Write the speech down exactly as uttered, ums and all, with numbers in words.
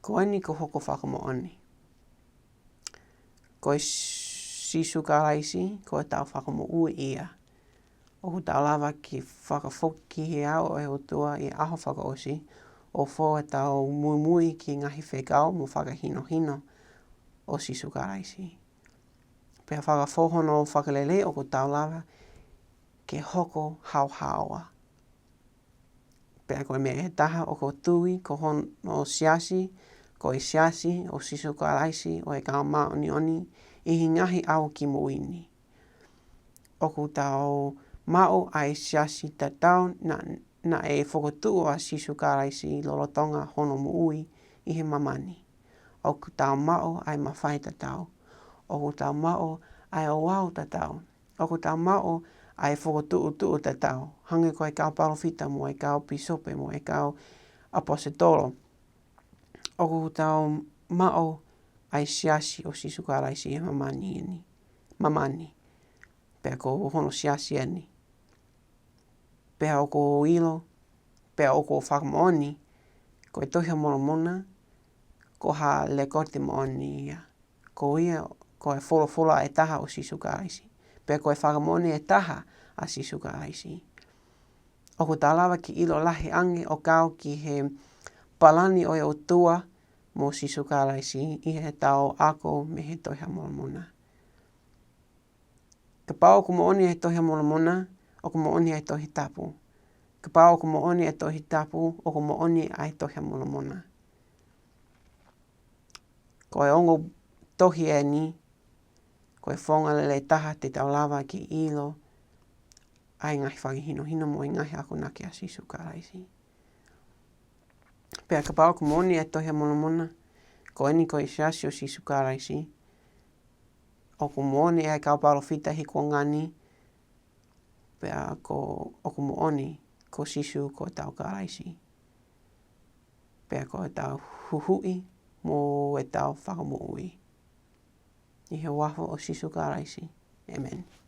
Ko eni ko hoku fakamoʻoni. Ko Sīsū Kalaisi, ko ʻetau Fakamoʻui ia. ʻOku tau lava ke fakafoki ki he ʻao ʻo e ʻOtua ʻi he ʻaho fakaʻosi, ʻo fou ʻetau muimui ki he ngaahi fekau mo e fakahinohino ʻo Sīsū Kalaisi. Pea fakafou hono fakalelei ʻoku tau lava ke hoko haohaoa. Pea ko e meʻa ʻe taha ʻoku ou tui ko hono siasi, ko e Siasi ʻo Sīsū Kalaisi ʻo e Kau Māʻoniʻoni ʻi he Ngaahi ʻAho Kimui Ni. ʻOku tau maʻu ʻa e siasi tatau naʻa, naʻe fokotuʻu ʻa Sīsū Kalaisi lolotonga hono moʻui ʻi he māmani. ʻOku tau maʻu ʻa e mafai tatau. ʻOku tau maʻu ʻa e ouau tatau. ʻOku tau maʻu ʻa e fokotuʻutuʻu tatau, hangē ko e kau palōfita mo e kau pīsope mo e kau ʻaposetolo. ʻOku tau maʻu ʻa e Siasi ʻo Sīsū Kalaisi ʻi he māmani ni. Māmani. Pea ko hono siasi eni. Pea ʻoku ou ʻilo, pea ʻoku ou fakamoʻoni, ko e Tohi ʻa Molomona, ko ha lekooti moʻoni ia. Ko ia, ko e folofola ʻe taha ʻo Sīsū Kalaisi. Pea ko e fakamoʻoni ʻe taha ʻa Sīsū Kalaisi. ʻOku tau lava ke ʻilo lahi ange ʻo kau ki he palani ʻo e ʻOtua mo Sīsū Kalaisi ʻi heʻetau ako mei he Tohi ʻa Molomona. Kapau ʻoku moʻoni ʻa e Tohi ʻa Molomona, ʻoku moʻoni ʻa e Tohi Tapu. Kapau ʻoku moʻoni ʻa e Tohi Tapu, ʻoku moʻoni ʻa e Tohi ʻa Molomona. Ko e ongo tohi eni, ko e founga lelei taha te tau lava ke ʻilo ʻa e ngaahi fakahinohino mo e ngaahi akonaki ʻa Sīsū Kalaisi. Pea kapau ʻoku moʻoni ʻa e Tohi ʻa Molomona, ko eni ko e Siasi ʻo Sīsū Kalaisi, ʻoku moʻoni ʻa e kau palōfita he kuonga ni, pea ko, ʻoku moʻoni ko Sīsū ko ʻetau Kalaisi. Pea ko ʻetau Huhuʻi mo ʻetau Fakamoʻui. ʻI he huafa ʻo Sīsū Kalaisi. ʻĒmeni.